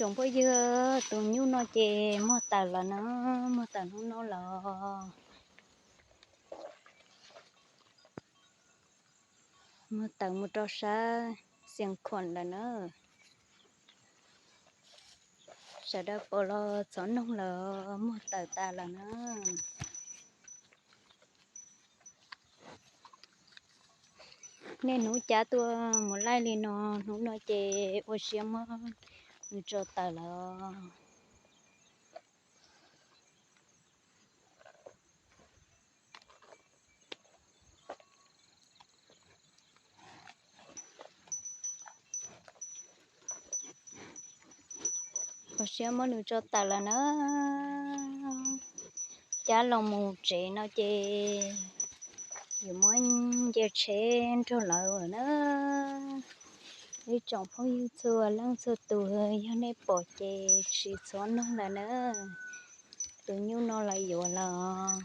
Tsoom phooj ywg, tus nyuj no ces muag tawm lawm na, muag tawm hnub no lawm. Muag tawm mus rau sab Xias Khuam lawm na. Sawv daws pom los txhob noog lawm, muag tawm tas lawm na. Niaj hnub cav tuaj mus laij li no, hnub no ces ua siab muab nws tso tawm lawm. Ua siab muab nws tso tawm lawm na. Cab los mus tsev no ces yuav muab nce tsheb nrog lawv lawm na. Ib tsoom phooj ywg txhua leej txhua tus, yog nej pom ces tsis txhob noog lawm na. Tus nyuj no lawv yuav lawm.